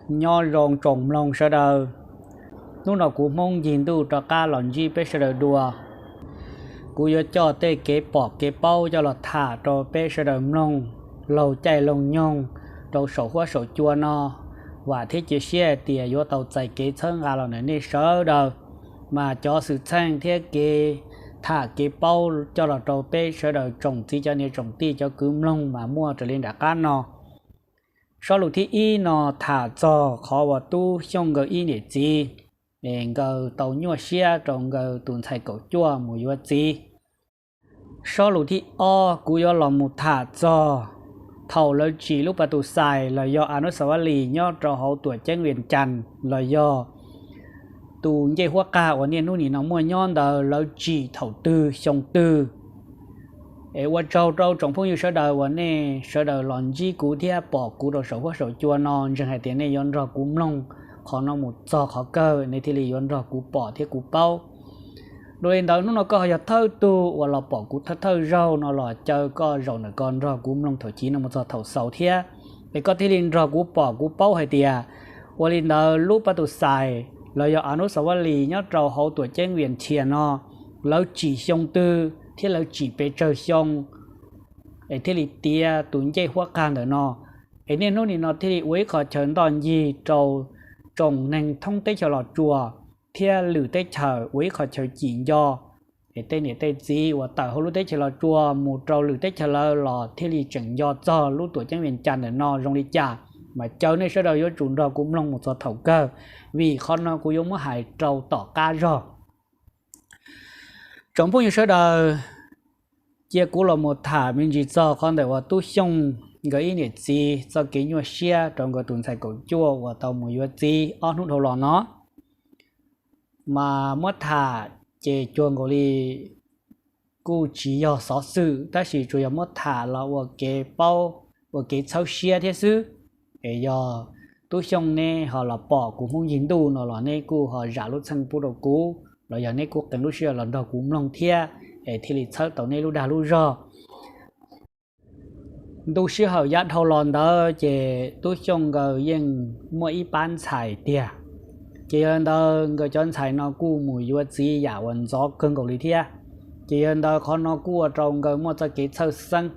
Nyob zoo tsoom mloog sawv daws. Hnub no kuv Hmoob Ncig Ntuj rov qab los ntsib peb sawv daws dua. Kuv yuav coj tej kev pom kev paub coj los tham rau peb sawv daws mloog laug caij laug nyoog rau saum huab saum cua no. Vam thiab cia siab hais tias yuav tau txais kev txhawb nqa los ntawm nej sawv daws. Mas cov xwm txheej thiab kev tham kev paub coj los rau peb sawv daws tsoom txiv cov niam tsoom tij cov kwv mloog mas muaj raws li nram qab no. Sob lus thib ib no tham txog qhov uas Tub Xyooj nkawd ib niam txiv, es nkawd tau nyuaj siab rau nkawd tus ntxhais kaum cuaj mus yuav txiv. Sob lus thib ob kuv yuav los mus tham txog thaum lawv tsim lub pas tus xais los yog Anusawali nyob rau hauv tuam ceeb Vias Cas los yog tus ncej huab qag uas niaj hnub nim no muaj nyob ntawd lawv tsim thaum twg xyoo twg. Es ua tsaug rau tsoom phooj ywg sawv daws uas nej sawv daws los ntsib kuv thiab pom kuv rau saum huab saum cua no, ntseeg hais tias nej yuav nrog kuv mloog qhov no mus txog qhov kawg nej thiaj li yuav nrog kuv pom thiab kuv paub. Dua li ntawd hnub no koj ho yog thawj tug uas los pom kuv thawj thawj zaug no los caw koj zaum ntawm ko nrog kuv mloog thaum chiv no mus txog thaum xaus thiab, es koj thiaj li nrog kuv pom kuv paub hais tias ua li ntawd lub pas tus xais los yog Anusawali nyob rau hauv tuam ceeb Vias Cas no lawv tsim xyoo twg thiab lawv tsim pes tsawg xyoo es thiaj li tiav tus ncej huab qag ntawm no. Es niaj hnub nim no thiaj li ua ib qho chaw ntoj ncig rau tsoom neeg thoob teb chaws Los Tsuas thiab lwm teb chaws ua ib qho chaw cim nco. Es tej niam tej txiv uas tawm hauv lub teb chaws Los Tsuas mus rau lwm teb chaws lawm los thiaj li tseem nco txog lub tuam ceeb Vias Cas ntawm no zoo li cas. Mas caw nej sawv daws yuav tsum nrog kuv mloog mus txog thaum kawg, vim qhov no kuv yuav muab hais rau tom qab zog. Tsoom phooj ywg sawv daws, cia kuv los mus tham me ntsis txog qhov ntawm uas Tub Xyooj nkawd ib niam txiv txoj kev nyuaj siab rau nkawd tus ntxhais kaum cuaj uas tau mus yuav txiv ob hnub dhau los no. Mas muab tham ces cuag nkaus li kuj tsis yog xov xwm tab sis tsuas yog muab tham los ua kev paub, ua kev txhawb siab thiab xwb. Es yog Tub Xyooj neb ho los pom kuv Hmoob Ncig Ntuj no los neb kuj ho zam lub txheej pub rau kuv los yog neb kuj qee lub sij hawm los nrog kuv mloog thiab, es thiaj li txhawb tau neb lub dag lub zog. Ntu sij hawm yav dhau los ntawd ces Tub Xyooj nkawd yeej muaj ib pab ntxhais tiag. Ces yog li ntawd nkawd cov ntxhais no kuj mus yuav txiv yam uas ntxov kawg nkaus li thiab. Ces yog li ntawd qhov no kuj ua rau nkawd muaj txoj kev txhawj xeeb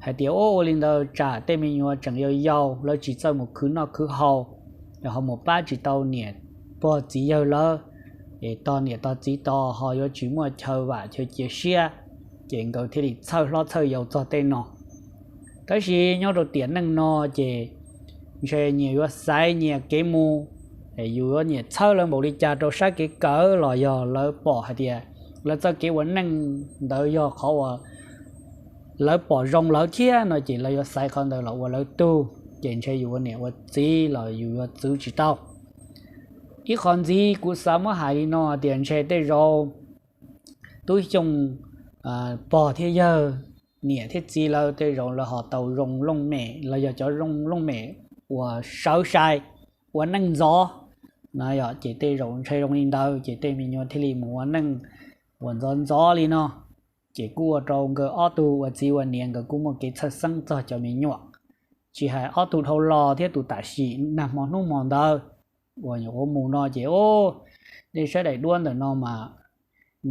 hais tias ua li ntawd tsam tej me nyuam tseem yau yau lawv tsis txawj mus khwv noj khwv haus, ho mus pab tsis tau niam pog txiv yawg lawv, es tog niam tog txiv tos ho yuav tsis muaj chaw vam chaw cia siab, ces nkawd thiaj li txhawj hlob txhawj yau txog tej no. Tab sis nyob rau tiam neej no ces ntshe nyias yuav xaiv nyias kev mus, yus yuav nyiam txhawb lawv npaum li cas rau sab kev kawm los yog lawv pom hais tias lawv txoj kev ua neej ntawd yog qhov uas lawv pom zoo lawv thiab no ces lawv yuav xaiv qhov ntawd los ua lawv tug, ces ntshe yus ua niam ua txiv los yus yuav txwv tsis tau. Ib qho ntxiv kuv xav muab hais li no tias ntshe tej zaum Tub Xyooj pog thiab yawg, niam thiab txiv lawv tej zaum lawv ho tau zoo looj mem los yog cov zoo looj mem uas sawv sai ua neej ntxov no, ces tej zaum ntshe zoo li ntawd ces tej me nyuam thiaj li mus ua neej uas ntxov ntxov li no. Ces kuj ua rau nkawd ob tug ua txiv ua niam nkawd kuj muaj kev txhawj xeeb txog cov me nyuam, tsis hais ob tug dhau los thiab tus tam sim nag hmo hnub hmo ntawd uas nyuam qhuav mus no ces, o, nej saib daim duab ntawm no mas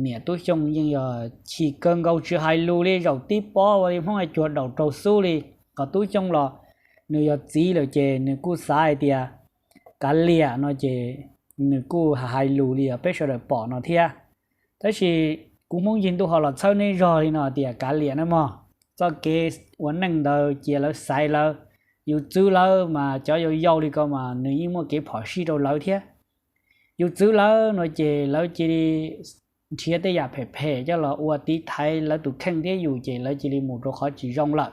niam Tub Xyooj yeej yog chim kawg nkaus tsis hais lus li, zaum tib pob ua li Hmoob hais cuag daum raug xub li. Qhov Tub Xyooj los nws yog txiv lawm ces nws kuj xav hais tias kav liam no ces nws kuj hais lus li uas peb sawv daws pom no thiab. Tab sis kuv Hmoob Ncig Ntuj ho los txhawb neb zog li no tias kav liam na mog, txoj kev ua neej ntawd cia lawv xaiv lawv. Yus txwv lawv mas cov yau yau li ko mas nws yeej muaj kev phom sij rau lawv thiab. Yus txwv lawv no ces lawv cia li nrhiav tej yam phem phem coj los ua tiv thaiv lawv tus kheej thiab yus ces lawv cia li mus rau qhov tsis zoo lawm.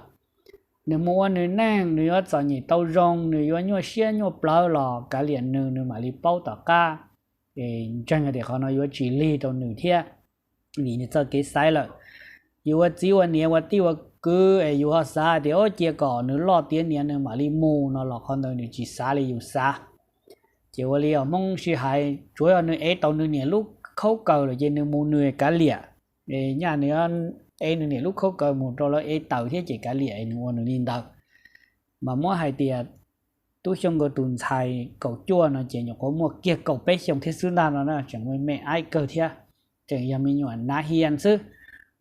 Nws mus ua nws neej, nws yuav txom nyem tau zoo, nws yuav nyuaj siab nyuaj plawv los kav liam nws, nws mam li paub tom qab. Ntseeg tias qhov no yuav tsis lig rau nws thiab, vim nws txoj kev xaiv lawm. Yus ua txiv ua niam ua tij ua kwv es yus ho xav tias cia kom nws loj tiav niam nws mam li mus no los qhov ntawd nws tsis xav li yus xav. Ces ua li os Hmoob sib hais, tsuav yog nws ev tau nws niam lub khaub kaws lawm ces nws mus nws kav liam. Nyaj nws ev nws niam lub khaub kaws mus rau lawv ev tawm thiab ces kav liam es nws ua nws li ntawd. Mas muab hais tias Tub Xyooj nkawd tus ntxhais kaum cuaj no ces nyuam qhuav muaj kiag kaum peb xyoos thiab xwb ntag no na, tseem me me aib kawg thiab, tseem yog me nyuam nav hias xwb.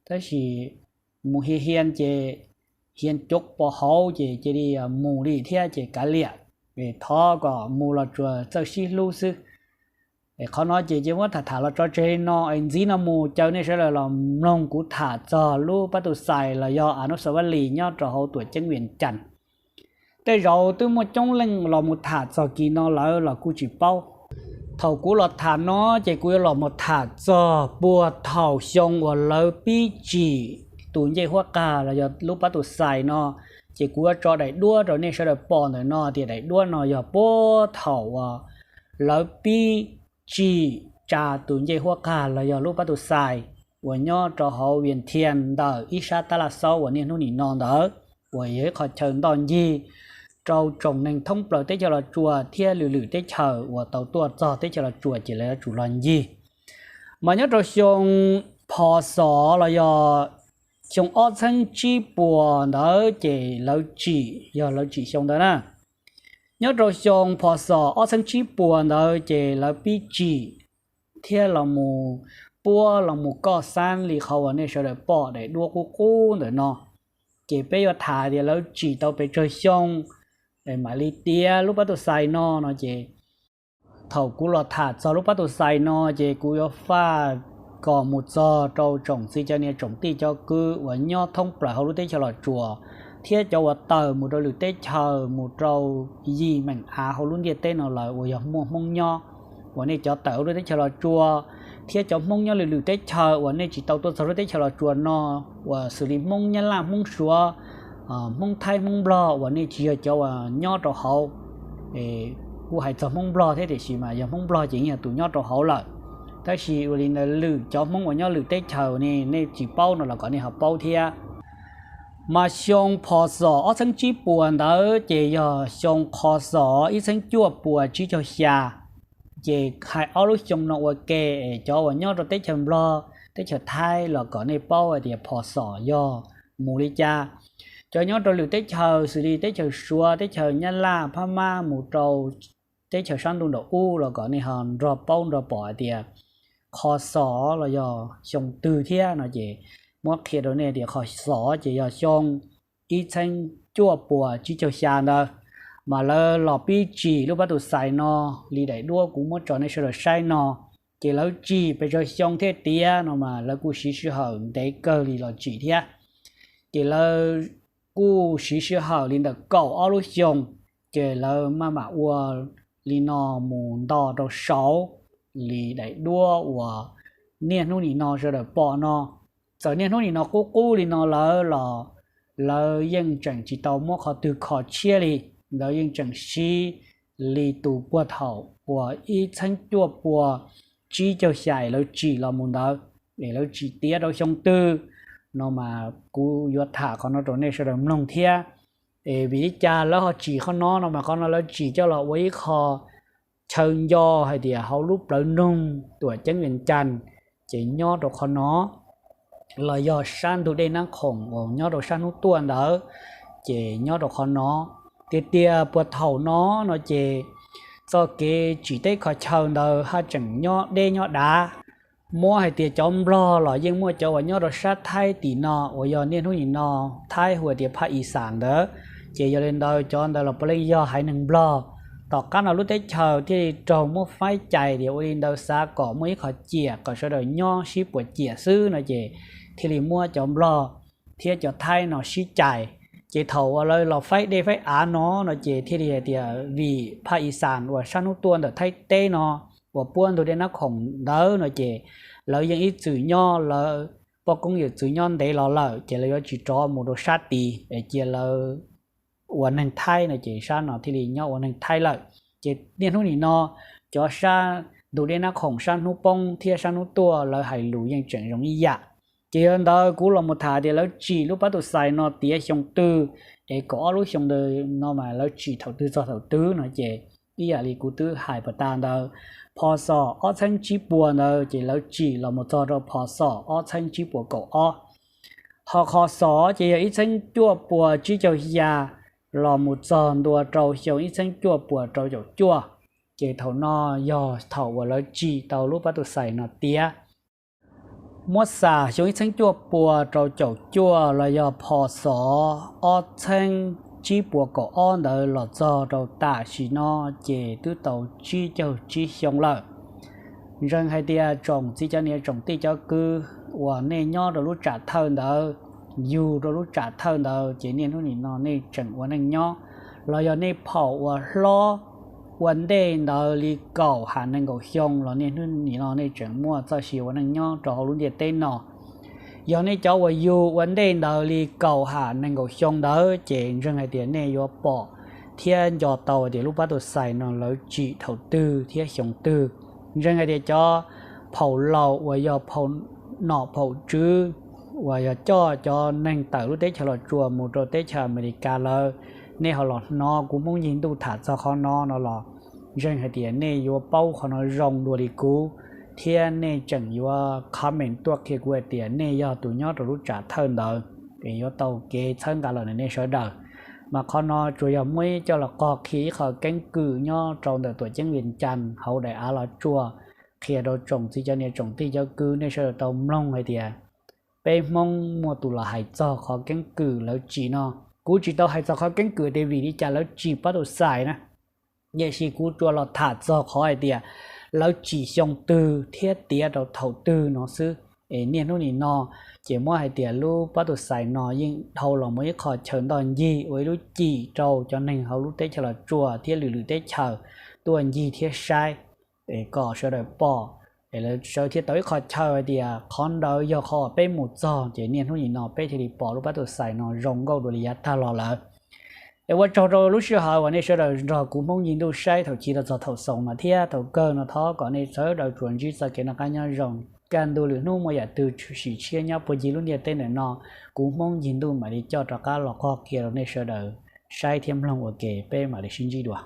Tab sis mus hias hias ces hias cuv pos hauv ces cia li mus li thiab ces kav liam, es thov kom mus los tsuas txawj sib hlub xwb. Qhov no ces cia muab tham tham los tso tseg li no es ntxiv no mus caw nej sawv daws los mloog kuv tham txog lub pab tus xais los yog a nub xav vaj lis nyob rau hauv tuam ceeb Vias Cas. Tej zaum twb muaj coob leej los mus tham txog kis no lawm los kuj tsis paub. Thaum kuv los tham no ces kuv yuav los mus tham txog puag thaum xyoo uas lawv pib tsim tus ncej huab qag los yog lub pab tus xais no, ces kuv yuav tso daim duab rau nej sawv daws pom ntawm no tias daim duab no yog puag thaum uas lawv pib tsim tsa tus ncej huab qag los yog lub pab tus xais uas nyob rau hauv Vias Cas ntawm ib sab tab laj xaub uas niaj hnub nim no ntawd, uas yog ib qho chaw ntoj ncig rau tsoom neeg thoob plaws teb chaws Los Tsuas thiab lwm lwm teb chaws uas tau tuaj txog teb chaws Los Tsuas ces lawv yuav tsum los ncig. Mas nyob rau xyoo phos xos los yog xyoo ob txheeb tsib puas ntawd ces lawv tsim, yog lawv tsim xyoo ntawd na. Nyob rau xyoo phos xos ob txheeb tsib puas ntawd ces lawv pib tsim thiab los mus puab los mus koj xab li qhov uas nej sawv daws pom daim duab qub qub ntawm no. Ces peb yuav tham tias lawv tsim tau pes tsawg xyoo mam li tiav lub pab tus xais no no ces thaum kuv los tham txog lub pab tus xais no ces kuv yuav faj kom mus txog rau tsoom txiv cov niam tsoom tij cov kwv uas nyob thoob plaws hauv lub teb chaws Los Tsuas thiab cov uas tawm mus rau lwm teb chaws mus rau yim meem av hauv lub ntiaj teb no lawm uas yog muaj Hmoob nyob, uas nej cov tawm hauv lub teb chaws Los Tsuas thiab cov Hmoob nyob lwm lwm teb chaws uas nej tsis tau tuaj txog lub teb chaws Los Tsuas no, uas xws li Hmoob Nyab Laj, Hmoob Suav, Hmoob Thaib, Hmoob Nplog uas nej tsis yog cov uas nyob rau hauv. Kuj hais txog Hmoob Nplog thiab tiam sis mas yog Hmoob Nplog ces yeej yog tus nyob rau hauv lawm. Tab sis ua li ntawd lwm cov Hmoob uas nyob lwm teb chaws ne nej tsis paub no los kom nej ho paub thiab. Mas xyoo phos xos ob txheeb tsib puas ntawd ces yog xyoo qhos xos ib txheeb cuaj puas tsib caug xya. Ces hais ob lub xyoo no ua ke es cov uas nyob rau teb chaws Nplog, teb chaws Thaib los kom nej paub hais tias phos xos yog mus li cas. Cov nyob rau lwm teb chaws xws li teb chaws Suav, teb chaws Nyab Laj, Phab Mab mus rau teb chaws sab ntuj nraum ub los kom nej ho nrog paub nrog pom hais tias qhos xos los yog xyoo twg thiab no ces muab qhia rau nej tias qhos xos ces yog xyoo ib txheeb cuaj puas tsib caug xya ntawd, mas lawv los pib tsim lub pab tus xais no li daim duab kuv muab tso nej sawv daws saib no. Ces lawv tsim pes tsawg xyoo thiaj tiav no mas lawv kuj siv sij hawm ntev kawg li los tsim thiab. Ces lawv kuj siv sij hawm li ntawm kaum ob lub xyoo, ces lawv maj mam ua li no mus nto rau saud li daim duab uas niaj hnub nim no sawv daws pom no. Txawm niaj hnub nim no qub qub li no lawm los lawv yeej tseem tsis tau muab qhov twg kho tshiab li, lawv yeej tseem siv li tus puag thaum uas ib txheeb cuaj puas tsib caug xya lawv tsim los mus ntawd, es lawv tsim tiav rau xyoo twg no mas kuv yuav tham qhov no rau nej sawv daws mloog thiab. Es vim li cas lawv ho tsim qhov no no mas qhov no lawv tsim coj los ua ib qho chaw nco hais tias hauv lub plawv noog tuam ceeb Vias Cas ces nyob rau qhov no los yog sab ntug dej Nab Khoom uas nyob rau sab hnub tuaj ntawd, ces nyob rau qhov no. Tiag tiag puag thaum no no ces txoj kev tsim teb kho chaw ntawd haj tseem nyob deb nyob dav. Muab hais tias cov Nplog los yeej muaj cov uas nyob rau sab Thaib tim no uas yog niaj hnub nim no Thaib hu tias Phaj Is Xas ntawd, ces yog li ntawd cov ntawd los puav leej yog haiv neeg Nplog. Tom qab no lub teb chaws thiaj li raug muab faib cais tias ua li ntawd xav kom muaj ib qho ciam kom sawv daws nyob sib puas ciam xwb no ces thiaj li muab cov Nplog thiab cov Thaib no sib cais. Ces thaum uas lawv los faib dej faib av no no ces thiaj li hais tias vim Phaj Is Xas uas sab hnub tuaj ntawm Thaib teb no uas puab ntug dej Nab Khoom ntawd no ces lawv yeej ib txwm nyob, lawv poj koob yawm txwv nyob ntev los lawm ces lawv yuav tsis rov mus rau sab tid es cia lawv ua neeg Thaib no ces sab no thiaj li nyob ua neeg Thaib lawm. Ces niaj hnub nim no cov sab ntug dej Nab Khoom sab hnub poob thiab sab hnub tuaj lawv hais lus yeej tseem zoo ib yam. Ces yog li ntawd kuv los mus tham tias lawv tsim lub pab tus xais no tiav xyoo twg, es kaum ob lub xyoo ntawd no mas lawv tsim thaum twg txog thaum twg no ces ib yam li kuv twb hais pas tas ntawd, phos xos ob txheeb tsib puas ntawd ces lawv tsim los mus txog rau phos xos ob txheeb tsib puas kaum ob. Ho qhos xos ces yog ib txheeb cuaj puas tsib caug xya, los mus txog ntua rau xyoo ib txheeb cuaj puas rau caum cuaj, ces thaum no yog thaum uas lawv tsim tau lub pab tus xais no tiav. Muab xam xyoo ib txheeb cuaj puas rau caum cuaj los yog pho xov ob txheeb tsib puas kaum ob ntawd los txog rau tam sim no ces twb tau tsib caug tsib xyoo lawm. Ntseeg hais tias tsoom txiv cov niam tsoom tij cov kwv uas nej nyob rau lub tsam thawj ntawd, yug rau lub tsam thawj ntawd ces niaj hnub nim no nej tseem ua neej nyob, los yog nej phaum uas hlob ua ntej ntawd li kaum ham nees nkaum xyoo los niaj hnub nim no nej tseem muaj txoj sia ua neej nyob rau hauv lub ntiaj teb no. Yog nej cov uas yug ua ntej ntawd li kaum ham nees nkaum xyoo ntawd ces ntseeg hais tias nej yuav pom thiab nco tau tias lub pab tus xais no lawv tsim thaum twg thiab xyoo twg. Ntseeg hais tias cov phaum laus uas yog phaum nom phaum tswv uas yog coj cov neeg tawm lub teb chaws Los Tsuas mus rau teb chaws Amelikas lawm, nej ho los hnov kuv Hmoob Yig Ntuj tham txog qhov no no los ntseeg hais tias nej yuav paub qhov no zoo dua li kuv, thiab nej tseem yuav comment tuaj qhia kuv hais tias nej yog tus nyob rau lub tsam thawj ntawd, es yuav tau kev txhawb nqa los ntawm nej sawv daws. Mas qhov no tsuas yog muab coj los qog qhia ib qho keeb kwm nyob rau ntawm tuam ceeb Vias Cas hauv daim av Los Tsuas, qhia rau tsoom txiv cov niam tsoom tij cov kwv nej sawv daws tau mloog hais tias peb Hmoob muaj tus los hais txog qhov keeb kwm lawv tsim no. Kuv tsis tau hais txog qhov keeb kwm tias vim li cas lawv tsim pab tus xais na, tiam sis kuv tsuas los tham txog qhov hais tias lawv tsim xyoo twg thiab tiav rau thaum twg no xwb. Es niaj hnub nim no ces muab hais tias lub pab tus xais no yeej dhau los mus ib qho chaw ntoj ncig ua ib lub cim rau cov neeg hauv lub teb chaws Los Tsuas thiab lwm lwm teb chaws tuaj ncig thiab saib, es kom sawv daws pom, es lawv sawv thiaj tau ib qho chaw hais tias qhov ntawd yog qhov uas peb mus txog ces niaj hnub nim no peb thiaj li pom lub pab tus xais no zoo nkauj dua li yav tag los lawm. Es ua tsaug rau lub sij hawm uas nej sawv daws nrog kuv Hmoob Yig Ntuj saib thaum chiv los txog thaum xaus no thiab thaum kawg no thov kom nej sawv daws tsuas ntsib txoj kev noj qab nyob zoo, kaj ntug lwm hnub muaj yam twg tshwm sim tshiab nyob puag ncig lub ntiaj teb ntawm no, kuv Hmoob Yig Ntuj mam li coj rov qab los qog qhia rau nej sawv daws saib thiab mloog ua ke, peb mam li sib ntsib dua.